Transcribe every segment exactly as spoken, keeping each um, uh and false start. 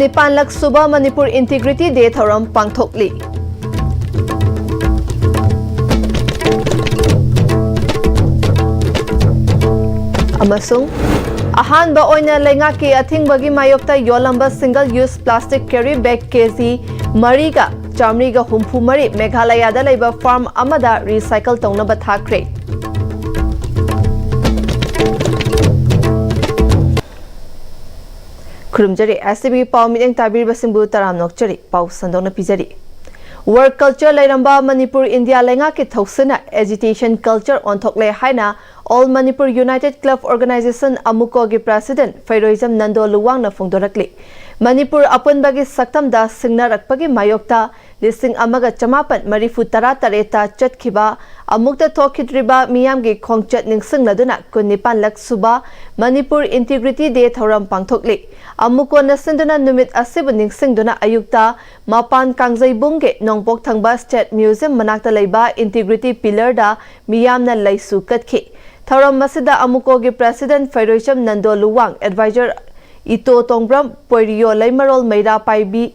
ꯅꯤꯄꯥꯟꯂꯛ ꯁꯨꯕ ꯃꯅꯤꯄꯨꯔ ꯏꯟꯇꯤꯒ꯭ꯔꯤꯇꯤ ꯗꯦ ꯊꯧꯔꯝ ꯄꯥꯡꯊꯣꯛꯂꯤ꯫ ꯑꯃꯁꯨꯡ ꯑꯍꯥꯟꯕ ꯑꯣꯏꯅ ꯂꯩꯉꯥꯛꯀꯤ ꯑꯊꯤꯡꯕꯒꯤ ꯃꯥꯌꯣꯛꯇ ꯌꯣꯜꯂꯝꯕ single use plastic carry bag K G ꯃꯔꯤꯒ ꯆꯥꯃꯔꯤꯒ ꯍꯨꯝꯐꯨ ꯃꯔꯤ ꯃꯦꯘꯥꯂꯌꯥꯗ ꯂꯩꯕ ꯐꯥꯔꯝ ꯑꯃꯗ ꯔꯤꯁꯥꯏꯀꯜ ꯇꯧꯅꯕ ꯊꯥꯈ꯭ꯔꯦ꯫ ꯈꯨꯔꯨꯝꯖꯔꯤ꯫ ꯑꯦꯁ ꯁꯤ ꯕꯤꯒꯤ ꯄꯥꯎ ꯃꯤꯠꯌꯦꯡ ꯇꯥꯕꯤꯔꯤꯕꯁꯤꯡꯕꯨ ꯇꯔꯥꯝꯅ ꯑꯣꯛꯆꯔꯤ꯫ ꯄꯥꯎ ꯁꯟꯗꯣꯛꯅ ꯄꯤꯖꯔꯤ꯫ ꯋꯥꯔ ꯀꯜꯆꯔ ꯂꯩꯔꯝꯕ ꯃꯅꯤꯄꯨꯔ ꯏꯟꯗꯤꯌꯥ ꯂꯩꯉꯥꯛꯀꯤ ꯊꯧꯁꯤꯟꯅ ꯑꯦꯖꯤꯇꯦꯁꯟ ꯀꯜꯆꯔ ꯑꯣꯟꯊꯣꯛꯂꯦ ꯍꯥꯏꯅ all Manipur united club organisation ꯑꯃꯨꯀꯣꯒꯤ ꯄ꯭ꯔꯦꯁꯤꯗꯦꯟꯠ ꯐꯩꯔꯣꯏꯖꯝ ꯅꯟꯗꯣ ꯂꯨꯋꯥꯡꯅ ꯐꯣꯡꯗꯣꯔꯛꯂꯤ꯫ ꯃꯅꯤꯄꯨꯔ ꯑꯄꯨꯟꯕꯒꯤ ꯁꯛꯇꯝꯗ ꯁꯤꯡꯅꯔꯛꯄꯒꯤ ꯃꯥꯌꯣꯛꯇ ꯂꯤꯁꯤꯡ ꯑꯃꯒ ꯆꯃꯥꯄꯟ ꯃꯔꯤꯐꯨ ꯇꯔꯥ ꯇꯔꯦꯠꯇ ꯆꯠꯈꯤꯕ ꯑꯃꯨꯛꯇ ꯊꯣꯛꯈꯤꯗ꯭ꯔꯤꯕ ꯃꯤꯌꯥꯝꯒꯤ ꯈꯣꯡꯆꯠ ꯅꯤꯡꯁꯤꯡꯂꯗꯨꯅ ꯀꯨꯟꯅꯤꯄꯥꯟꯂꯛ ꯁꯨꯕ ꯃꯅꯤꯄꯨꯔ ꯏꯟꯇꯤꯒ꯭ꯔꯤꯇꯤ ꯗꯦ ꯊꯧꯔꯝ ꯄꯥꯡꯊꯣꯛꯂꯤ꯫ ꯑꯃꯨꯀꯣꯅ ꯁꯤꯟꯗꯨꯅ ꯅꯨꯃꯤꯠ ꯑꯁꯤꯕꯨ ꯅꯤꯡꯁꯤꯡꯗꯨꯅ ꯑꯌꯨꯛꯇ ꯃꯄꯥꯟ ꯀꯥꯡꯖꯩꯕꯨꯡꯒꯤ ꯅꯣꯡꯄꯣꯛ ꯊꯪꯕ ꯁ꯭ꯇꯦꯠ ꯃ꯭ꯌꯨꯖꯤꯌꯝ ꯃꯅꯥꯛꯇ ꯂꯩꯕ ꯏꯟꯇꯤꯒ꯭ꯔꯤꯇꯤ ꯄꯤꯂꯔꯗ ꯃꯤꯌꯥꯝꯅ ꯂꯩꯁꯨ ꯀꯠꯈꯤ꯫ ꯊꯧꯔꯝ ꯑꯁꯤꯗ ꯑꯃꯨꯀꯣꯒꯤ ꯄ꯭ꯔꯦꯁꯤꯗꯦꯟꯠ ꯐꯩꯔꯣꯏꯆꯝ ꯅꯟꯗꯣ ꯂꯨꯋꯥꯡ, ꯑꯦꯗꯚꯥꯏꯖꯔ ꯏꯇꯣ ꯇꯣꯡꯕ꯭ꯔꯝ, ꯄꯣꯏꯔꯤꯌꯣ ꯂꯩꯃꯔꯣꯜ ꯃꯩꯔꯥ ꯄꯥꯏꯕꯤ,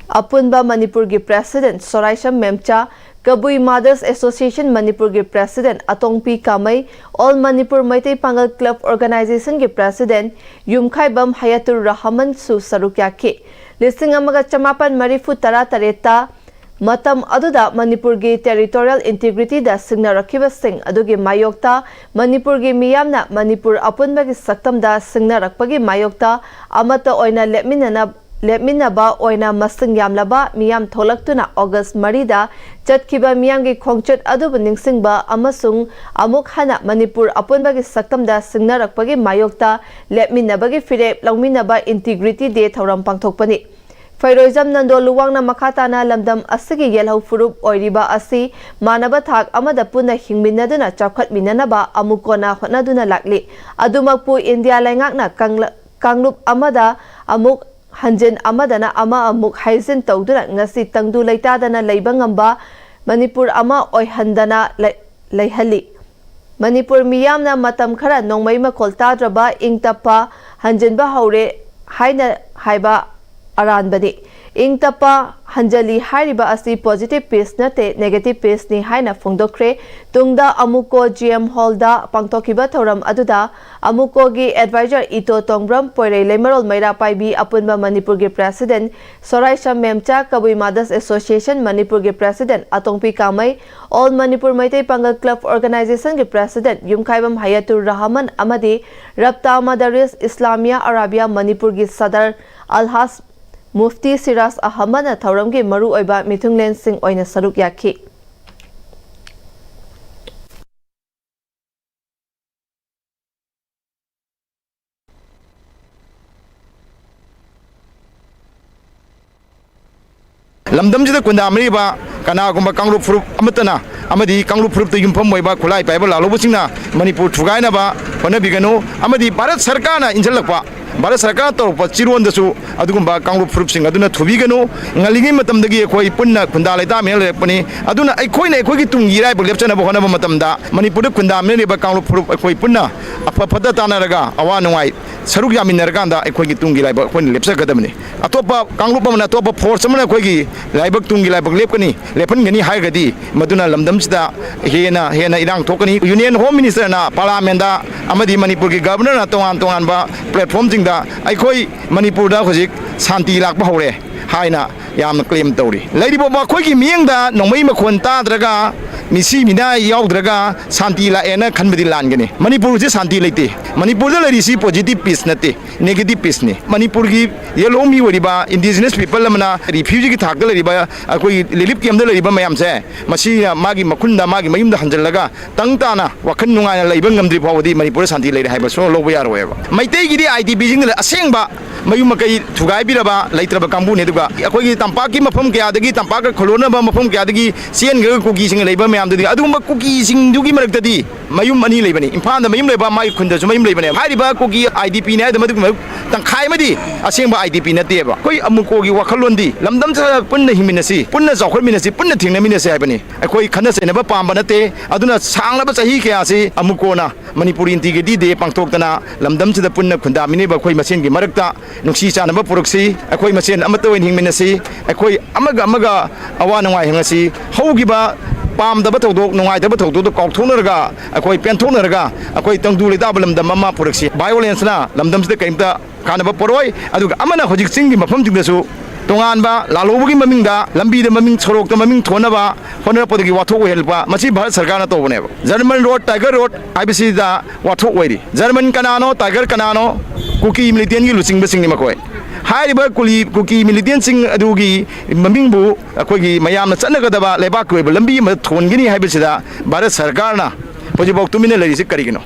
ꯑꯄꯨꯟꯕ ꯃꯅꯤꯄꯨꯔꯒꯤ ꯄ꯭ꯔꯦꯁꯤꯗꯦꯟꯠ ꯁꯣꯔꯥꯏꯁꯝ ꯃꯦꯝꯆꯥ, ꯀꯕꯨꯏ ꯃꯥꯗꯔꯁ ꯑꯦꯁꯣꯁꯤꯌꯦꯁꯟ ꯃꯅꯤꯄꯨꯔꯒꯤ ꯄ꯭ꯔꯦꯁꯤꯗꯦꯟꯠ ꯑꯇꯣꯡꯄꯤ ꯀꯥꯃꯩ, ꯑꯣꯜ ꯃꯅꯤꯄꯨꯔ ꯃꯩꯇꯩ ꯄꯥꯉꯜ ꯀ꯭ꯂꯕ ꯑꯣꯔꯒꯅꯥꯏꯖꯦꯁꯟꯒꯤ ꯄ꯭ꯔꯦꯁꯤꯗꯦꯟꯠ ꯌꯨꯝꯈꯥꯏꯕꯝ ꯍꯌꯥꯇꯨꯔ ꯔꯍꯃꯟꯁꯨ ꯁꯔꯨꯛ ꯌꯥꯈꯤ꯫ ꯂꯤꯁꯤꯡ ꯑꯃꯒ ꯆꯃꯥꯄꯟ ꯃꯔꯤꯐꯨ ꯇꯔꯥ ꯇꯔꯦꯠꯇ ꯃꯇꯝ ꯑꯗꯨꯗ ꯃꯅꯤꯄꯨꯔꯒꯤ ꯇꯦꯔꯤꯇꯣꯔꯤꯌꯦꯜ ꯏꯟꯇꯤꯒ꯭ꯔꯤꯇꯤꯗ ꯁꯤꯡꯅꯔꯛꯈꯤꯕꯁꯤꯡ ꯑꯗꯨꯒꯤ ꯃꯥꯌꯣꯛꯇ ꯃꯅꯤꯄꯨꯔꯒꯤ ꯃꯤꯌꯥꯝꯅ ꯃꯅꯤꯄꯨꯔ ꯑꯄꯨꯟꯕꯒꯤ ꯁꯛꯇꯝꯗ ꯁꯤꯡꯅꯔꯛꯄꯒꯤ ꯃꯥꯌꯣꯛꯇ ꯑꯃꯠꯇ ꯑꯣꯏꯅ ꯂꯦꯞꯃꯤꯟꯅꯅ-, ꯂꯦꯞꯃꯤꯟꯅꯕ ꯑꯣꯏꯅ ꯃꯁꯤꯡ ꯌꯥꯝꯂꯕ ꯃꯤꯌꯥꯝ ꯊꯣꯛꯂꯛꯇꯨꯅ ꯑꯣꯒꯁ ꯃꯔꯤꯗ ꯆꯠꯈꯤꯕ ꯃꯤꯌꯥꯝꯒꯤ ꯈꯣꯡꯆꯠ ꯑꯗꯨꯕꯨ ꯅꯤꯡꯁꯤꯡꯕ ꯑꯃꯁꯨꯡ ꯑꯃꯨꯛ ꯍꯟꯅ ꯃꯅꯤꯄꯨꯔ ꯑꯄꯨꯟꯕꯒꯤ ꯁꯛꯇꯝꯗ ꯁꯤꯡꯅꯔꯛꯄꯒꯤ ꯃꯥꯌꯣꯛꯇ ꯂꯦꯞꯃꯤꯟꯅꯕꯒꯤ ꯐꯤꯔꯦꯞ ꯂꯧꯃꯤꯟꯅꯕ ꯏꯟꯇꯤꯒ꯭ꯔꯤꯇꯤ ꯗꯦ ꯊꯧꯔꯝ ꯄꯥꯡꯊꯣꯛꯄꯅꯤ꯫ ꯐꯩꯔꯣꯏꯖꯝ ꯅꯟꯗꯣ ꯂꯨꯋꯥꯡꯅ ꯃꯈꯥ ꯇꯥꯅ ꯂꯝꯗꯝ ꯑꯁꯤꯒꯤ ꯌꯦꯜꯍꯧ ꯐꯨꯔꯨꯞ ꯑꯣꯏꯔꯤꯕ ꯑꯁꯤ ꯃꯥꯟꯅꯕ ꯊꯥꯛ ꯑꯃꯗ ꯄꯨꯟꯅ ꯍꯤꯡꯃꯤꯟꯅꯗꯨꯅ ꯆꯥꯎꯈꯠꯃꯤꯟꯅꯅꯕ ꯑꯃꯨꯛ ꯀꯣꯟꯅ ꯍꯣꯠꯅꯗꯨꯅ ꯂꯥꯛꯂꯤ꯫ ꯑꯗꯨꯃꯛꯄꯨ ꯏꯟꯗꯤꯌꯥ ꯂꯩꯉꯥꯛꯅ ꯀꯥꯡꯂ-, ꯀꯥꯡꯂꯨꯞ ꯑꯃꯗ ꯑꯃꯨꯛ ꯍꯟꯖꯤꯟ ꯑꯃꯗꯅ ꯑꯃ ꯑꯃꯨꯛ ꯍꯥꯏꯖꯤꯟ ꯇꯧꯗꯨꯅ ꯉꯁꯤ ꯇꯪꯗꯨ ꯂꯩꯇꯥꯗꯅ ꯂꯩꯕ ꯉꯝꯕ ꯃꯅꯤꯄꯨꯔ ꯑꯃ ꯑꯣꯏꯍꯟꯗꯅ ꯂꯩ-, ꯂꯩꯍꯜꯂꯤ꯫ ꯃꯅꯤꯄꯨꯔ ꯃꯤꯌꯥꯝꯅ ꯃꯇꯝ ꯈꯔ ꯅꯣꯡꯃꯩ ꯃꯈꯣꯜ ꯇꯥꯗ꯭ꯔꯕ ꯏꯪ ꯇꯞꯄ ꯍꯟꯖꯤꯟꯕ ꯍꯧꯔꯦ ꯍꯥꯏꯅ ꯍꯥꯏꯕ ꯑꯔꯥꯟꯕꯅꯤ꯫ ꯏꯪ ꯇꯞꯄ ꯍꯟꯖꯜꯂꯤ ꯍꯥꯏꯔꯤꯕ ꯑꯁꯤ positive peace ꯅꯠꯇꯦ, negative peace ꯅꯤ ꯍꯥꯏꯅ ꯐꯣꯡꯗꯣꯛꯈ꯭ꯔꯦ꯫ ꯇꯨꯡꯗ ꯑꯃꯨꯀꯣ G M Hall ꯗ ꯄꯥꯡꯊꯣꯛꯈꯤꯕ ꯊꯧꯔꯝ ꯑꯗꯨꯗ ꯑꯃꯨꯀꯣꯒꯤ advisor ꯏꯇꯣ ꯇꯣꯡꯕ꯭ꯔꯝ, ꯄꯣꯏꯔꯩ ꯂꯩꯃꯔꯣꯜ ꯃꯩꯔꯥ ꯄꯥꯏꯕꯤ, ꯑꯄꯨꯟꯕ ꯃꯅꯤꯄꯨꯔꯒꯤ president ꯁꯣꯔꯥꯏꯁꯝ ꯃꯦꯝꯆꯥ, ꯀꯕꯨꯏ Mothers Association ꯃꯅꯤꯄꯨꯔꯒꯤ president ꯑꯇꯣꯡꯄꯤ ꯀꯥꯃꯩ, All Manipur Meitei Pangal Club Organization ꯒꯤ president ꯌꯨꯝꯈꯥꯏꯕꯝ ꯍꯌꯥꯇꯨꯔ ꯔꯍꯃꯟ ꯑꯃꯗꯤ ꯔꯞꯇꯥ ꯃꯗꯥꯔꯤꯁ ꯏꯁꯂꯥꯃꯤꯌꯥ ꯑꯔꯥꯕꯤꯌꯥ ꯃꯅꯤꯄꯨꯔꯒꯤ ꯁꯗꯔ ꯑꯜꯍꯥꯖ ꯃꯨꯐꯇꯤ ꯁꯤꯔꯥꯖ ꯑꯍꯃꯗꯅ ꯊꯧꯔꯝꯒꯤ ꯃꯔꯨꯑꯣꯏꯕ ꯃꯤꯊꯨꯡꯂꯦꯟꯁꯤꯡ ꯑꯣꯏꯅ ꯁꯔꯨꯛ ꯌꯥꯈꯤ꯫ ꯂꯝꯗꯝꯁꯤꯗ ꯈꯨꯟꯗꯥꯃꯤꯟꯅꯔꯤꯕ ꯀꯅꯥꯒꯨꯝꯕ ꯀꯥꯡꯂꯨꯞ ꯐꯨꯔꯨꯞ ꯑꯃꯠꯇꯅ ꯑꯃꯗꯤ ꯀꯥꯡꯂꯨꯞ ꯐꯨꯔꯨꯞꯇ ꯌꯨꯝꯐꯝ ꯑꯣꯏꯕ ꯈꯨꯠꯂꯥꯏ ꯄꯥꯏꯕ ꯂꯥꯜꯍꯧꯕꯁꯤꯡꯅ ꯃꯅꯤꯄꯨꯔ ꯊꯨꯒꯥꯏꯅꯕ ꯍꯣꯠꯅꯕꯤꯒꯅꯨ꯫ ꯑꯃꯗꯤ ꯚꯥꯔꯠ ꯁꯔꯀꯥꯔꯅ ꯏꯟꯁꯤꯜꯂꯛꯄ, ꯚꯥꯔꯠ ꯁꯔꯀꯥꯔꯅ ꯇꯧꯔꯛꯄ ꯆꯤꯔꯣꯟꯗꯁꯨ ꯑꯗꯨꯒꯨꯝꯕ ꯀꯥꯡꯂꯨꯞ ꯐꯨꯔꯨꯞꯁꯤꯡ ꯑꯗꯨꯅ ꯊꯨꯕꯤꯒꯅꯨ꯫ ꯉꯜꯂꯤꯉꯩ ꯃꯇꯝꯗꯒꯤ ꯑꯩꯈꯣꯏ ꯄꯨꯟꯅ ꯈꯨꯟꯗꯥ ꯂꯩꯇꯥꯃꯤꯟꯅ ꯂꯩꯔꯛꯄꯅꯤ꯫ ꯑꯗꯨꯅ ꯑꯩꯈꯣꯏꯅ ꯑꯩꯈꯣꯏꯒꯤ ꯇꯨꯡꯒꯤ ꯏꯔꯥꯏꯕꯛ ꯂꯦꯞꯆꯅꯕ ꯍꯣꯠꯅꯕ ꯃꯇꯝꯗ ꯃꯅꯤꯄꯨꯔꯗ ꯈꯨꯟꯗꯥꯃꯤꯟꯅꯔꯤꯕ ꯀꯥꯡꯂꯨꯞ ꯐꯨꯔꯨꯞ ꯑꯩꯈꯣꯏ ꯄꯨꯟꯅ ꯑꯐ ꯐꯠꯇ ꯇꯥꯟꯅꯔꯒ ꯑꯋꯥ ꯅꯨꯡꯉꯥꯏ ꯁꯔꯨꯛ ꯌꯥꯃꯤꯟꯅꯔꯀꯥꯟꯗ ꯑꯩꯈꯣꯏꯒꯤ ꯇꯨꯡꯒꯤ ꯂꯥꯏꯕꯛ ꯑꯩꯈꯣꯏꯅ ꯂꯦꯞꯆꯒꯗꯕꯅꯤ꯫ ꯑꯇꯣꯞꯄ ꯀꯥꯡꯂꯨꯞ ꯑꯃꯅ, ꯑꯇꯣꯞꯄ force ꯑꯃꯅ ꯑꯩꯈꯣꯏꯒꯤ ꯂꯥꯏꯕꯛ, ꯇꯨꯡꯒꯤ ꯂꯥꯏꯕꯛ ꯂꯦꯞꯀꯅꯤ, ꯂꯦꯞꯍꯟꯒꯅꯤ ꯍꯥꯏꯔꯒꯗꯤ ꯃꯗꯨꯅ ꯂꯝꯗꯝꯁꯤꯗ ꯍꯦꯟꯅ ꯍꯦꯟꯅ ꯏꯔꯥꯡ ꯊꯣꯛꯀꯅꯤ꯫ Union Home Minister ꯅ parliament ꯗ ꯑꯃꯗꯤ ꯃꯅꯤꯄꯨꯔꯒꯤ Governor ꯅ ꯇꯣꯉꯥꯟ ꯇꯣꯉꯥꯟꯕ platform ꯁꯤꯡꯗ ꯑꯩꯈꯣꯏ ꯃꯅꯤꯄꯨꯔꯗ ꯍꯧꯖꯤꯛ ꯁꯥꯟꯇꯤ ꯂꯥꯛꯄ ꯍꯧꯔꯦ ꯍꯥꯏꯅ ꯌꯥꯝꯅ claim ꯇꯧꯔꯤ꯫ ꯂꯩꯔꯤꯕ ꯃꯈꯣꯏꯒꯤ ꯃꯤꯠꯌꯦꯡꯗ ꯅꯣꯡꯃꯩ ꯃꯈꯣꯟ ꯇꯥꯗ꯭ꯔꯒ, ꯃꯤꯁꯤ ꯃꯤꯅꯥ ꯌꯥꯎꯗ꯭ꯔꯒ ꯁꯥꯟꯇꯤ ꯂꯥꯛꯑꯦꯅ ꯈꯟꯕꯗꯤ ꯂꯥꯟꯒꯅꯤ꯫ ꯃꯅꯤꯄꯨꯔꯁꯦ ꯁꯥꯟꯇꯤ ꯂꯩꯇꯦ꯫ ꯃꯅꯤꯄꯨꯔꯗ ꯂꯩꯔꯤꯁꯤ positive peace ꯅꯠꯇꯦ, negative peace ꯅꯤ꯫ ꯃꯅꯤꯄꯨꯔꯒꯤ ꯌꯦꯜꯍꯧꯃꯤ ꯑꯣꯏꯔꯤꯕ indigenous people ꯑꯃꯅ refugee ꯒꯤ ꯊꯥꯛꯇ ꯂꯩꯔꯤꯕ, ꯑꯩꯈꯣꯏꯒꯤ relief camp ꯗ ꯂꯩꯔꯤꯕ ꯃꯌꯥꯝꯁꯦ, ꯃꯁꯤꯅ ꯃꯥꯒꯤ ꯃꯈꯨꯟꯗ, ꯃꯥꯒꯤ ꯃꯌꯨꯝꯗ ꯍꯟꯖꯤꯜꯂꯒ ꯇꯪ ꯇꯥꯅ ꯋꯥꯈꯜ ꯅꯨꯡꯉꯥꯏꯅ ꯂꯩꯕ ꯉꯝꯗ꯭ꯔꯤ ꯐꯥꯎꯕꯗꯤ ꯃꯅꯤꯄꯨꯔꯗ ꯁꯥꯟꯇꯤ ꯂꯩꯔꯦ ꯍꯥꯏꯕ ꯁꯨꯡꯂꯧ ꯂꯧꯕ ꯌꯥꯔꯣꯏꯕ꯫ ꯃꯩꯇꯩꯒꯤꯗꯤ I D P ꯁꯤꯡꯅ ꯑꯁꯦꯡꯕ ꯃꯌꯨꯝ ꯃꯀꯩ ꯊꯨꯒꯥꯏꯕꯤꯔꯕ ꯂꯩꯇ꯭ꯔꯕ ꯀꯥꯡꯕꯨꯅꯤ꯫ ꯑꯗꯨꯒ ꯑꯩꯈꯣꯏꯒꯤ ꯇꯝꯄꯥꯛꯀꯤ ꯃꯐꯝ ꯀꯌꯥꯗꯒꯤ, ꯇꯝꯄꯥꯛꯀ ꯈꯨꯜꯂꯣꯟꯅꯕ ꯃꯐꯝ ꯀꯌꯥꯗꯒꯤ ꯆꯦꯟꯈ꯭ꯔꯒ ꯀꯨꯀꯤꯁꯤꯡ ꯂꯩꯕ ꯃꯌꯥꯝꯗꯨꯗꯤ, ꯑꯗꯨꯒꯨꯝꯕ ꯀꯨꯀꯤꯁꯤꯡꯗꯨꯒꯤ ꯃꯔꯛꯇꯗꯤ ꯃꯌꯨꯝ ꯑꯅꯤ ꯂꯩꯕꯅꯤ꯫ ꯏꯝꯐꯥꯜꯗ ꯃꯌꯨꯝ ꯂꯩꯕ, ꯃꯥꯒꯤ ꯈꯨꯟꯗꯁꯨ ꯃꯌꯨꯝ ꯂꯩꯕꯅꯦ꯫ ꯍꯥꯏꯔꯤꯕ ꯀꯨꯀꯤ I D P ꯅꯤ ꯍꯥꯏꯗꯣ ꯃꯗꯨꯒꯤ ꯃꯔꯛ ꯇꯪꯈꯥꯏ ꯑꯃꯗꯤ ꯑꯁꯦꯡꯕ I D P ꯅꯠꯇꯦꯕ꯫ ꯑꯩꯈꯣꯏ ꯑꯃꯨꯀꯣꯒꯤ ꯋꯥꯈꯜꯂꯣꯟꯗꯤ ꯂꯝꯗꯝꯁꯤꯗ ꯄꯨꯟꯅ ꯍꯤꯡꯃꯤꯟꯅꯁꯤ, ꯄꯨꯟꯅ ꯆꯥꯎꯈꯠꯃꯤꯟꯅꯁꯤ, ꯄꯨꯟꯅ ꯊꯦꯡꯅꯃꯤꯟꯅꯁꯤ ꯍꯥꯏꯕꯅꯤ꯫ ꯑꯩꯈꯣꯏ ꯈꯠꯅ ꯆꯩꯅꯕ ꯄꯥꯝꯕ ꯅꯠꯇꯦ꯫ ꯑꯗꯨꯅ ꯁꯥꯡꯂꯕ ꯆꯍꯤ ꯀꯌꯥꯁꯤ ꯑꯃꯨꯀꯣꯅ ꯃꯅꯤꯄꯨꯔ Integrity Day ꯄꯥꯡꯊꯣꯛꯇꯅ ꯂꯝꯗꯝꯁꯤꯗ ꯄꯨꯟꯅ ꯈꯨꯟꯗꯥꯃꯤꯟꯅꯔꯤꯕ ꯑꯩꯈꯣꯏ ꯃꯁꯦꯟꯒꯤ ꯃꯔꯛꯇ ꯅꯨꯡꯁꯤ ꯆꯥꯟꯅꯕ ꯄꯨꯔꯛꯁꯤ꯫ ꯑꯩꯈꯣꯏ ꯃꯁꯦꯟ ꯑꯃꯠꯇ ꯑꯣꯏꯅ ꯍꯤꯡꯃꯤꯟꯅꯁꯤ꯫ ꯑꯩꯈꯣꯏ ꯑꯃꯒ ꯑꯃꯒ ꯑꯋꯥ ꯅꯨꯡꯉꯥꯏ ꯍꯪꯉꯁꯤ꯫ ꯍꯧꯈꯤꯕ ꯄꯥꯝꯗꯕ ꯊꯧꯗꯣꯛ, ꯅꯨꯡꯉꯥꯏꯇꯕ ꯊꯧꯗꯣꯛꯇꯣ ꯀꯥꯎꯊꯣꯛꯅꯔꯒ, ꯑꯩꯈꯣꯏ ꯄꯦꯟꯊꯣꯛꯅꯔꯒ, ꯑꯩꯈꯣꯏ ꯇꯪꯗꯨ ꯂꯩꯇꯥꯕ ꯂꯝꯗꯝ ꯑꯃ ꯄꯨꯔꯛꯁꯤ꯫ Violence ꯅ ꯂꯝꯗꯝꯁꯤꯗ ꯀꯔꯤꯝꯇ ꯀꯥꯟꯅꯕ ꯄꯣꯔꯛꯑꯣꯏ꯫ ꯑꯗꯨꯒ ꯑꯃꯅ ꯍꯧꯖꯤꯛ ꯆꯤꯡꯒꯤ ꯃꯐꯝꯁꯤꯡꯗꯁꯨ ꯇꯣꯉꯥꯟꯕ ꯂꯥꯜꯍꯧꯕꯒꯤ ꯃꯃꯤꯡꯗ, ꯂꯝꯕꯤꯗ ꯃꯃꯤꯡ, ꯁꯣꯔꯣꯛꯇ ꯃꯃꯤꯡ ꯊꯣꯟꯅꯕ ꯍꯣꯠꯅꯔꯛꯄꯗꯒꯤ ꯋꯥꯊꯣꯛ ꯑꯣꯏꯍꯜꯂꯛꯄ, ꯃꯁꯤ ꯚꯥꯔꯠ ꯁꯔꯀꯥꯔꯅ ꯇꯧꯕꯅꯦꯕ꯫ German road, Tiger road ꯍꯥꯏꯕꯁꯤꯗ ꯋꯥꯊꯣꯛ ꯑꯣꯏꯔꯤ꯫ German ꯀꯅꯥꯅꯣ, Tiger ꯀꯅꯥꯅꯣ? ꯀꯨꯀꯤ militant ꯀꯤ ꯂꯨꯆꯤꯡꯕꯁꯤꯡꯅꯤ ꯃꯈꯣꯏ꯫ ꯍꯥꯏꯔꯤꯕ ꯀꯨꯂꯤ-, ꯀꯨꯀꯤ militant ꯁꯤꯡ ꯑꯗꯨꯒꯤ ꯃꯃꯤꯡꯕꯨ ꯑꯩꯈꯣꯏꯒꯤ ꯃꯌꯥꯝꯅ ꯆꯠꯅꯒꯗꯕ ꯂꯩꯕꯥꯛꯀꯤ ꯑꯣꯏꯕ ꯂꯝꯕꯤ ꯑꯃꯗ ꯊꯣꯟꯒꯅꯤ ꯍꯥꯏꯕꯁꯤꯗ ꯚꯥꯔꯠ ꯁꯔꯀꯥꯔꯅ ꯍꯧꯖꯤꯛꯐꯥꯎ ꯇꯨꯃꯤꯟꯅ ꯂꯩꯔꯤꯁꯤ ꯀꯔꯤꯒꯤꯅꯣ?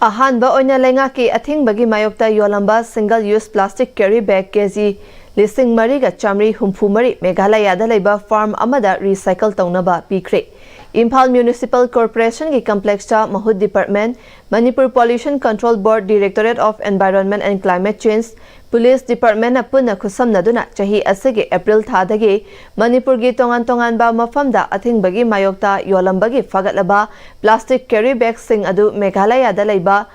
ꯑꯍꯥꯟꯕ ꯑꯣꯏꯅ ꯂꯩꯉꯥꯛꯀꯤ ꯑꯊꯤꯡꯕꯒꯤ ꯃꯥꯌꯣꯛꯇ ꯌꯣꯜꯂꯝꯕ single use plastic carry bag ꯀꯦꯖꯤ ꯂꯤꯁꯤꯡ ꯃꯔꯤꯒ ꯆꯥꯃꯔꯤ ꯍꯨꯝꯐꯨ ꯃꯔꯤ ꯃꯦꯘꯥꯂꯌꯥꯗ ꯂꯩꯕ farm ꯑꯃꯗ recycle ꯇꯧꯅꯕ ꯄꯤꯈ꯭ꯔꯦ꯫ ꯏꯝꯐꯥꯜ Municipal Corporation ꯒꯤ complex ꯇ ꯃꯍꯨꯠ department, Manipur Pollution Control Board, Directorate of Environment and Climate Change, Police Department ꯅ ꯄꯨꯟꯅ ꯈꯨꯠꯁꯝꯅꯗꯨꯅ ꯆꯍꯤ ꯑꯁꯤꯒꯤ April ꯊꯥꯗꯒꯤ ꯃꯅꯤꯄꯨꯔꯒꯤ ꯇꯣꯉꯥꯟ ꯇꯣꯉꯥꯟꯕ ꯃꯐꯝꯗ ꯑꯊꯤꯡꯕꯒꯤ ꯃꯥꯌꯣꯛꯇ ꯌꯣꯜꯂꯝꯕꯒꯤ ꯐꯒꯠꯂꯕ plastic carry bag ꯁꯤꯡ ꯑꯗꯨ ꯃꯦꯘꯥꯂꯌꯥꯗ ꯂꯩꯕ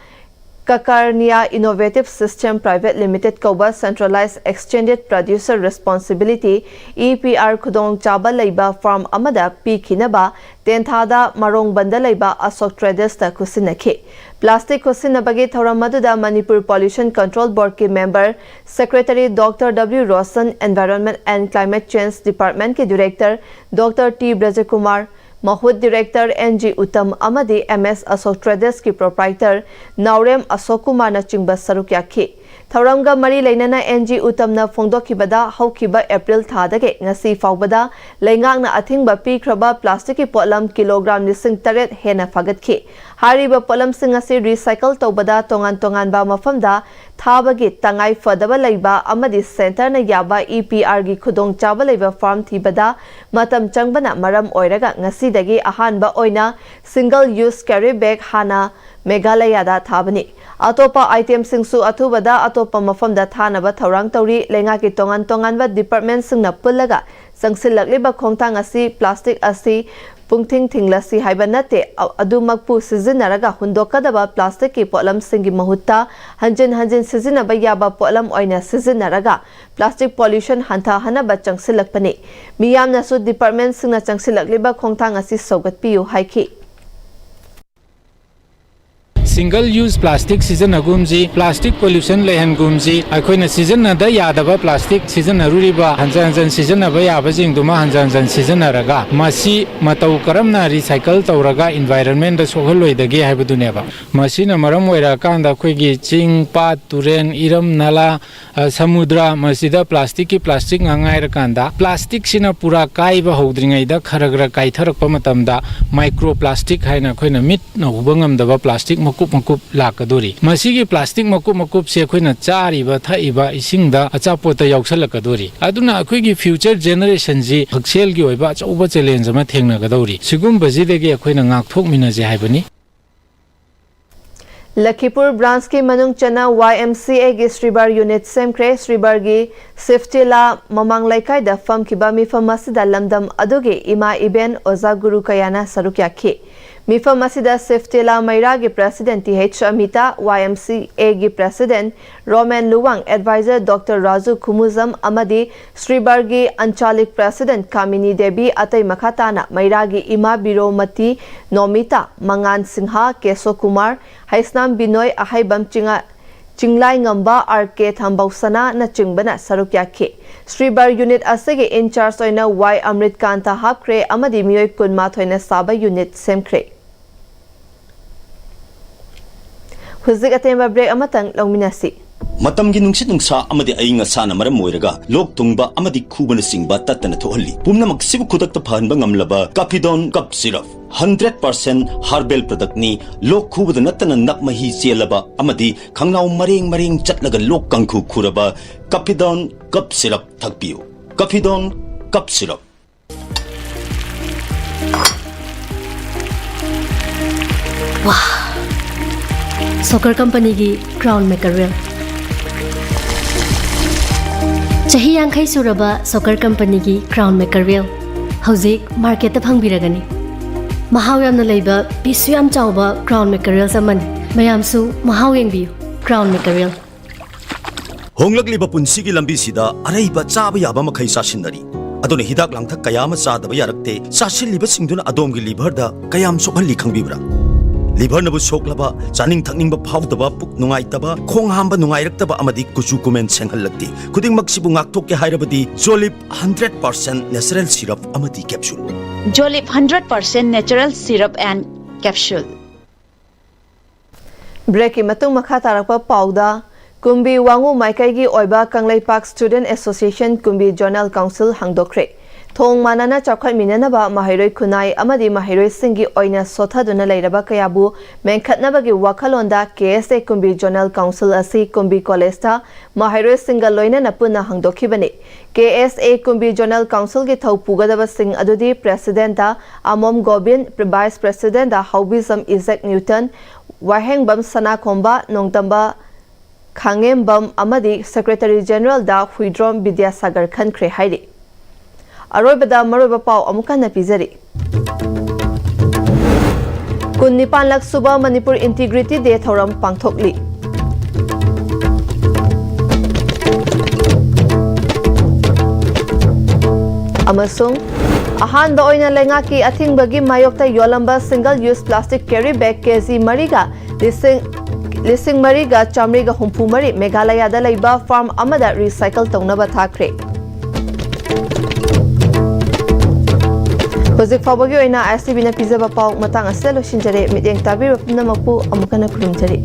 Kakarnia Innovative System Private Limited ꯀꯧꯕ Centralized Extended Producer Responsibility, E P R, ꯈꯨꯗꯣꯡꯆꯥꯕ ꯂꯩꯕ farm ꯑꯃꯗ ꯄꯤꯈꯤꯅꯕ ꯇꯦꯟꯊꯥꯗ ꯃꯔꯣꯡꯕꯟꯗ ꯂꯩꯕ ꯑꯁꯣꯛ Traders ꯇ ꯈꯨꯠꯁꯤꯟꯅꯈꯤ꯫ Plastic ꯈꯨꯠꯁꯤꯟꯅꯕꯒꯤ ꯊꯧꯔꯝ ꯑꯗꯨꯗ Manipur Pollution Control Board ꯀꯤ member, Secretary Doctor W Roshan, Environment and Climate Change Department ꯀꯤ Director Doctor T ꯕ꯭ꯔꯖꯀꯨꯃꯥꯔ, ꯃꯍꯨꯠ Director N G ꯎꯇꯝ ꯑꯃꯗꯤ M S ꯑꯁꯣꯛ Traders ꯀꯤ proprietor ꯅꯥꯎꯔꯦꯝ ꯑꯁꯣꯛ ꯀꯨꯃꯥꯔꯅꯆꯤꯡꯕ ꯁꯔꯨꯛ ꯌꯥꯈꯤ꯫ ꯊꯧꯔꯝꯒ ꯃꯔꯤ ꯂꯩꯅꯅ N G ꯎꯇꯝꯅ ꯐꯣꯡꯗꯣꯛꯈꯤꯕꯗ, ꯍꯧꯈꯤꯕ April ꯊꯥꯗꯒꯤ ꯉꯁꯤ ꯐꯥꯎꯕꯗ ꯂꯩꯉꯥꯛꯅ ꯑꯊꯤꯡꯕ ꯄꯤꯈ꯭ꯔꯕ plastic ꯀꯤ ꯄꯣꯠꯂꯝ kilogram ꯂꯤꯁꯤꯡ ꯇꯔꯦꯠ ꯍꯦꯟꯅ ꯐꯥꯒꯠꯈꯤ꯫ ꯍꯥꯏꯔꯤꯕ ꯄꯣꯠꯂꯝꯁꯤꯡ ꯑꯁꯤ recycle ꯇꯧꯕꯗ ꯇꯣꯉꯥꯟ ꯇꯣꯉꯥꯟꯕ ꯃꯐꯝꯗ ꯊꯥꯕꯒꯤ ꯇꯉꯥꯏ ꯐꯗꯕ ꯂꯩꯕ ꯑꯃꯗꯤ centre ꯅ ꯌꯥꯕ E P R ꯒꯤ ꯈꯨꯗꯣꯡꯆꯥꯕ ꯂꯩꯕ farm ꯊꯤꯕꯗ ꯃꯇꯝ ꯆꯪꯕꯅ ꯃꯔꯝ ꯑꯣꯏꯔꯒ ꯉꯁꯤꯗꯒꯤ ꯑꯍꯥꯟꯕ ꯑꯣꯏꯅ single use carry bag ꯍꯥꯟꯅ ꯃꯦꯘꯥꯂꯌꯥꯗ ꯊꯥꯕꯅꯤ꯫ ꯑꯇꯣꯞꯄ item ꯁꯤꯡꯁꯨ ꯑꯊꯨꯕꯗ ꯑꯇꯣꯞꯄ ꯃꯐꯝꯗ ꯊꯥꯅꯕ ꯊꯧꯔꯥꯡ ꯇꯧꯔꯤ꯫ ꯂꯩꯉꯥꯛꯀꯤ ꯇꯣꯉꯥꯟ ꯇꯣꯉꯥꯟꯕ department ꯁꯤꯡꯅ ꯄꯨꯜꯂꯒ ꯆꯪꯁꯤꯜꯂꯛꯂꯤꯕ ꯈꯣꯡꯊꯥꯡ ꯑꯁꯤ plastic ꯑꯁꯤ ꯄꯨꯡꯊꯤꯡ ꯊꯤꯡꯂꯁꯤ ꯍꯥꯏꯕ ꯅꯠꯇꯦ꯫ ꯑ-, ꯑꯗꯨꯃꯛꯄꯨ ꯁꯤꯖꯤꯟꯅꯔꯒ ꯍꯨꯟꯗꯣꯛꯀꯗꯕ plasticꯀꯤ ꯄꯣꯠꯂꯝꯁꯤꯡꯒꯤ ꯃꯍꯨꯠꯇ ꯍꯟꯖꯤꯟ ꯍꯟꯖꯤꯟ ꯁꯤꯖꯤꯟꯅꯕ ꯌꯥꯕ ꯄꯣꯠꯂꯝ ꯑꯣꯏꯅ ꯁꯤꯖꯤꯟꯅꯔꯒ plastic pollution ꯍꯟꯊꯍꯟꯅꯕ ꯆꯪꯁꯤꯜꯂꯛꯄꯅꯤ꯫ ꯃꯤꯌꯥꯝꯅꯁꯨ departmentꯁꯤꯡꯅ ꯆꯪꯁꯤꯜꯂꯛꯂꯤꯕ ꯈꯣꯡꯊꯥꯡ ꯑꯁꯤ ꯁꯧꯒꯠꯄꯤꯌꯨ ꯍꯥꯏꯈꯤ꯫ Single use plastic ꯁꯤꯖꯤꯟꯅꯒꯨꯝꯁꯤ, plastic pollution ꯂꯩꯍꯟꯒꯨꯝꯁꯤ꯫ ꯑꯩꯈꯣꯏꯅ ꯁꯤꯖꯤꯟꯅꯗ ꯌꯥꯗꯕ plastic ꯁꯤꯖꯤꯟꯅꯔꯨꯔꯤꯕ, ꯍꯟꯖꯟ ꯍꯟꯖꯟ ꯁꯤꯖꯤꯟꯅꯕ ꯌꯥꯕꯁꯤꯡꯗꯨꯃ ꯍꯟꯖꯟ ꯍꯟꯖꯟ ꯁꯤꯖꯤꯟꯅꯔꯒ, ꯃꯁꯤ ꯃꯇꯧ ꯀꯔꯝꯅ recycle ꯇꯧꯔꯒ environmentꯇ ꯁꯣꯛꯍꯜꯂꯣꯏꯗꯒꯦ ꯍꯥꯏꯕꯗꯨꯅꯦꯕ꯫ ꯃꯁꯤꯅ ꯃꯔꯝ ꯑꯣꯏꯔꯛꯑꯀꯥꯟꯗ ꯑꯩꯈꯣꯏꯒꯤ ꯆꯤꯡ, ꯄꯥꯠ, ꯇꯨꯔꯦꯟ, ꯏꯔꯝ, ꯅꯂꯥ, ꯑ, ꯁꯃꯨꯗ꯭ꯔ, ꯃꯁꯤꯗ plasticꯀꯤ plastic ꯉꯥꯛ ꯉꯥꯏꯔꯀꯥꯟꯗ, plasticꯁꯤꯅ ꯄꯨꯔꯥ ꯀꯥꯏꯕ ꯍꯧꯗ꯭ꯔꯤꯉꯩꯗ ꯈꯔ ꯈꯔ ꯀꯥꯏꯊꯔꯛꯄ ꯃꯇꯝꯗ, micro plastic ꯍꯥꯏꯅ ꯑꯩꯈꯣꯏꯅ ꯃꯤꯠꯅ ꯎꯕ ꯉꯝꯗꯕ plastic ꯃꯀꯨꯞ ꯃꯀꯨꯞ ꯂꯥꯛꯀꯗꯣꯔꯤ꯫ ꯃꯁꯤꯒꯤ plastic ꯃꯀꯨꯞ ꯃꯀꯨꯞꯁꯦ ꯑꯩꯈꯣꯏꯅ ꯆꯥꯔꯤꯕ, ꯊꯛꯏꯕ ꯏꯁꯤꯡꯗ, ꯑꯆꯥꯄꯣꯠꯇ ꯌꯥꯎꯁꯜꯂꯛꯀꯗꯣꯔꯤ꯫ ꯑꯗꯨꯅ ꯑꯩꯈꯣꯏꯒꯤ future generationꯁꯤ ꯍꯛꯁꯦꯜꯒꯤ ꯑꯣꯏꯕ ꯑꯆꯧꯕ challenge ꯑꯃ ꯊꯦꯡꯅꯒꯗꯧꯔꯤ꯫ ꯁꯤꯒꯨꯝꯕꯁꯤꯗꯒꯤ ꯑꯩꯈꯣꯏꯅ ꯉꯥꯛꯊꯣꯛꯃꯤꯟꯅꯁꯦ ꯍꯥꯏꯕꯅꯤ꯫ ꯂꯈꯤꯄꯨꯔ branchꯀꯤ ꯃꯅꯨꯡ ꯆꯟꯅ Y M C Aꯒꯤ ꯁ꯭ꯔꯤꯕꯥꯔ unit ꯁꯦꯝꯈ꯭ꯔꯦ꯫ ꯁ꯭ꯔꯤꯕꯥꯔꯒꯤ ꯁꯤꯐꯇꯦꯂꯥ ꯃꯃꯥꯡ ꯂꯩꯀꯥꯏꯗ ꯐꯝꯈꯤꯕ ꯃꯤꯐꯝ ꯑꯁꯤꯗ ꯂꯝꯗꯝ ꯑꯗꯨꯒꯤ ꯏꯃꯥ ꯏꯕꯦꯟ, ꯑꯣꯖꯥ ꯒꯨꯔꯨ ꯀꯌꯥꯅ ꯁꯔꯨꯛ ꯌꯥꯈꯤ꯫ ꯃꯤꯐꯝ ꯑꯁꯤꯗ ꯁꯤꯐꯇꯦꯂꯥ ꯃꯩꯔꯥꯒꯤ president T H Amita, Y M C Aꯒꯤ president Romen Luwang, advisor Doctor Raju Khumujam ꯑꯃꯗꯤ ꯁ꯭ꯔꯤꯕꯥꯔꯒꯤ ꯑꯟꯆꯥꯂꯤꯛ president ꯀꯥꯃꯤꯅꯤ ꯗꯦꯕꯤ, ꯑꯇꯩ ꯃꯈꯥ ꯇꯥꯅ ꯃꯩꯔꯥꯒꯤ ꯏꯃꯥ ꯕꯤꯔꯣꯃꯇꯤ ꯅꯣꯃꯤꯇꯥ, ꯃꯉꯥꯟ ꯁꯤꯡꯍ, ꯀꯦꯁꯣ ꯀꯨꯃꯥꯔ, ꯍꯩꯁꯅꯥꯝ ꯕꯤꯅꯣꯏ, ꯑꯍꯩꯕꯝ ꯆꯤꯡꯉ-, ꯆꯤꯡꯂꯥꯏꯉꯝꯕ, R K ꯊꯝꯕꯧꯁꯅꯥꯅꯆꯤꯡꯕꯅ ꯁꯔꯨꯛ ꯌꯥꯈꯤ꯫ ꯁ꯭ꯔꯤꯕꯥꯔ unit ꯑꯁꯤꯒꯤ in charge ꯑꯣꯏꯅ Y ꯑꯃ꯭ꯔꯤꯠ ꯀꯥꯟꯇ ꯍꯥꯞꯈ꯭ꯔꯦ ꯑꯃꯗꯤ ꯃꯤꯑꯣꯏ ꯀꯨꯟꯃꯥꯊꯣꯏꯅ ꯁꯥꯕ unit ꯁꯦꯝꯈ꯭ꯔꯦ꯫ ꯍꯧꯖꯤꯛ ꯑꯇꯦꯟꯕ break ꯑꯃꯇꯪ ꯂꯧꯃꯤꯟꯅꯁꯤ꯫ ꯃꯇꯝꯒꯤ ꯅꯨꯡꯁꯤꯠ ꯅꯨꯡꯁꯥ ꯑꯃꯗꯤ ꯑꯏꯪ ꯑꯁꯥꯅ ꯃꯔꯝ ꯑꯣꯏꯔꯒ ꯂꯣꯛ ꯊꯨꯡꯕ ꯑꯃꯗꯤ ꯈꯨꯕꯅꯆꯤꯡꯕ ꯇꯠꯇꯅ ꯊꯣꯛꯍꯜꯂꯤ꯫ ꯄꯨꯝꯅꯃꯛꯁꯤꯕꯨ ꯈꯨꯗꯛꯇ ꯐꯍꯟꯕ ꯉꯝꯂꯕ Capidone cough syrup, hundred percent herbal productꯅꯤ꯫ ꯂꯣꯛ ꯈꯨꯕꯗ ꯅꯠꯇꯅ ꯅꯞ ꯃꯍꯤ ꯆꯦꯜꯂꯕ ꯑꯃꯗꯤ ꯈꯪꯅꯥꯎ ꯃꯔꯦꯡ ꯃꯔꯦꯡ ꯆꯠꯂꯒ ꯂꯣꯛ ꯀꯥꯡꯈꯨ ꯈꯨꯔꯕ Capidone cough syrup ꯊꯛꯄꯤꯌꯨ꯫ Capidone cough syrup꯫ ꯋꯥ! ꯁꯣꯀꯔ ꯀꯝꯄꯅꯤꯒꯤ Crown Mackerel꯫ ꯆꯍꯤ ꯌꯥꯡꯈꯩ ꯁꯨꯔꯕ ꯁꯣꯀꯔ ꯀꯝꯄꯅꯤꯒꯤ Crown Mackerel ꯍꯧꯖꯤꯛ marketꯇ ꯐꯪꯕꯤꯔꯒꯅꯤ꯫ ꯃꯍꯥꯎ ꯌꯥꯝꯅ ꯂꯩꯕ, ꯄꯤꯁꯁꯨ ꯌꯥꯝ ꯆꯥꯎꯕ ꯀ꯭ꯔꯥꯎꯟ ꯃꯦꯀꯔꯦꯜꯁ ꯑꯃꯅꯤ꯫ ꯃꯌꯥꯝꯁꯨ ꯃꯍꯥꯎ ꯌꯦꯡꯕꯤꯌꯨ꯫ ꯀ꯭ꯔꯥꯎꯟ ꯃꯦꯀꯔꯦꯜ꯫ ꯍꯣꯡꯂꯛꯂꯤꯕ ꯄꯨꯟꯁꯤꯒꯤ ꯂꯝꯕꯤꯁꯤꯗ ꯑꯔꯩꯕ ꯆꯥꯕ ꯌꯥꯕ ꯃꯈꯩ ꯆꯥꯁꯤꯟꯅꯔꯤ꯫ ꯑꯗꯨꯅ ꯍꯤꯗꯥꯛ ꯂꯥꯡꯊꯛ ꯀꯌꯥ ꯑꯃ ꯆꯥꯗꯕ ꯌꯥꯔꯛꯇꯦ꯫ ꯆꯥꯁꯤꯜꯂꯤꯕꯁꯤꯡꯗꯨꯅ ꯑꯗꯣꯝꯒꯤ ꯂꯤꯚꯔꯗ ꯀꯌꯥꯝ ꯁꯣꯛꯍꯜꯂꯤ ꯈꯪꯕꯤꯕ꯭ꯔꯥ? ꯂꯤꯚꯔꯅꯕꯨ ꯁꯣꯛꯂꯕ, ꯆꯥꯅꯤꯡ ꯊꯛꯅꯤꯡꯕ ꯐꯥꯎꯗꯕ, ꯄꯨꯛ ꯅꯨꯡꯉꯥꯏꯇꯕ, ꯈꯣꯡ ꯍꯥꯝꯕ ꯅꯨꯡꯉꯥꯏꯔꯛꯇꯕ ꯑꯃꯗꯤ ꯀꯨꯆꯨ ꯀꯨꯃꯦꯟ ꯁꯦꯡꯍꯜꯂꯛꯇꯦ꯫ ꯈꯨꯗꯤꯡꯃꯛꯁꯤꯕꯨ ꯉꯥꯛꯊꯣꯛꯀꯦ ꯍꯥꯏꯔꯕꯗꯤ Jolip hundred percent natural syrup ꯑꯃꯗꯤ capsule. Jolip hundred percent natural syrup and capsule. ꯕ꯭ꯔꯦꯛꯀꯤ ꯃꯇꯨꯡ ꯃꯈꯥ ꯇꯥꯔꯛꯄ ꯄꯥꯎꯗ, ꯀꯨꯝꯕꯤ ꯋꯥꯉꯨ ꯃꯥꯏꯀꯩꯒꯤ ꯑꯣꯏꯕ Kangleipak student association Kumbi zonal council ꯍꯥꯡꯗꯣꯛꯈ꯭ꯔꯦ꯫ ꯊꯣꯡ ꯃꯥꯟꯅꯅ ꯆꯥꯎꯈꯠꯃꯤꯟꯅꯅꯕ ꯃꯍꯩꯔꯣꯏ ꯈꯨꯟꯅꯥꯏ ꯑꯃꯗꯤ ꯃꯍꯩꯔꯣꯏꯁꯤꯡꯒꯤ ꯑꯣꯏꯅ ꯁꯣꯠꯊꯗꯨꯅ ꯂꯩꯔꯕ ꯀꯌꯥꯕꯨ ꯃꯦꯟꯈꯠꯅꯕꯒꯤ ꯋꯥꯈꯜꯂꯣꯟꯗ ꯀꯦ ꯑꯦꯁ ꯑꯦ ꯀꯨꯝꯕꯤ ꯖꯣꯅꯦꯜ ꯀꯥꯎꯟꯁꯤꯜ ꯑꯁꯤ ꯀꯨꯝꯕꯤ ꯀꯣꯂꯦꯖꯇ ꯃꯍꯩꯔꯣꯏꯁꯤꯡꯒ ꯂꯣꯏꯅꯅ ꯄꯨꯟꯅ ꯍꯥꯡꯗꯣꯛꯈꯤꯕꯅꯤ꯫ ꯀꯦ ꯑꯦꯁ ꯑꯦ ꯀꯨꯝꯕꯤ ꯖꯣꯅꯦꯜ ꯀꯥꯎꯟꯁꯤꯜꯒꯤ ꯊꯧ ꯄꯨꯒꯗꯕꯁꯤꯡ ꯑꯗꯨꯗꯤ ꯄ꯭ꯔꯦꯁꯤꯗꯦꯟꯠꯇ ꯑꯃꯣꯝ ꯒꯣꯕꯤꯟ, ꯚꯥꯏꯁ ꯄ꯭ꯔꯦꯁꯤꯗꯦꯟꯠꯇ ꯍꯥꯎꯕꯤꯖꯝ ꯏꯖꯦꯛ ꯅ꯭ꯌꯨꯇꯟ, ꯋꯥꯍꯦꯡꯕꯝ ꯁꯅꯥꯈꯣꯝꯕ, ꯅꯣꯡꯗꯝꯕ ꯈꯥꯉꯦꯝꯕꯝ ꯑꯃꯗꯤ ꯁꯦꯀ꯭ꯔꯦꯇꯔꯤ ꯖꯦꯅꯔꯦꯜꯗ ꯍꯨꯏꯗ꯭ꯔꯣꯝ ꯕꯤꯗ꯭ꯌꯥꯁꯥꯒꯔ ꯈꯟꯈ꯭ꯔꯦ ꯍꯥꯏꯔꯤ꯫ ꯑꯔꯣꯏꯕꯗ ꯃꯔꯨꯑꯣꯏꯕ ꯄꯥꯎ ꯑꯃꯨꯛ ꯍꯟꯅ ꯄꯤꯖꯔꯤ꯫ ꯀꯨꯟꯅꯤꯄꯥꯟꯂꯛ ꯁꯨꯕ ꯃꯅꯤꯄꯨꯔ ꯏꯟꯇꯤꯒ꯭ꯔꯤꯇꯤ ꯗꯦ ꯊꯧꯔꯝ ꯄꯥꯡꯊꯣꯛꯂꯤ꯫ ꯑꯃꯁꯨꯡ ꯑꯍꯥꯟꯕ ꯑꯣꯏꯅ ꯂꯩꯉꯥꯛꯀꯤ ꯑꯊꯤꯡꯕꯒꯤ ꯃꯥꯌꯣꯛꯇ ꯌꯣꯜꯂꯝꯕ single use plastic carry bag K G ꯃꯔꯤꯒ ꯂꯤꯁꯤꯡ, ꯂꯤꯁꯤꯡ ꯃꯔꯤꯒ ꯆꯥꯃꯔꯤꯒ ꯍꯨꯝꯐꯨ ꯃꯔꯤ ꯃꯦꯘꯥꯂꯌꯥꯗ ꯂꯩꯕ ꯐꯥꯔꯝ ꯑꯃꯗ ꯔꯤꯁꯥꯏꯀꯜ ꯇꯧꯅꯕ ꯊꯥꯈ꯭ꯔꯦ꯫ ꯍꯧꯖꯤꯛ ꯐꯥꯎꯕꯒꯤ ꯑꯣꯏꯅ ꯑꯥꯏ ꯑꯦꯁ ꯇꯤ ꯚꯤꯅ ꯄꯤꯖꯕ ꯄꯥꯎ ꯃꯇꯥꯡ ꯑꯁꯤꯗ ꯂꯣꯏꯁꯤꯟꯖꯔꯦ꯫ ꯃꯤꯠꯌꯦꯡ ꯇꯥꯕꯤꯔꯤꯕ ꯄꯨꯝꯅꯃꯛꯄꯨ ꯑꯃꯨꯛ ꯍꯟꯅ ꯈꯨꯔꯨꯝꯖꯔꯤ꯫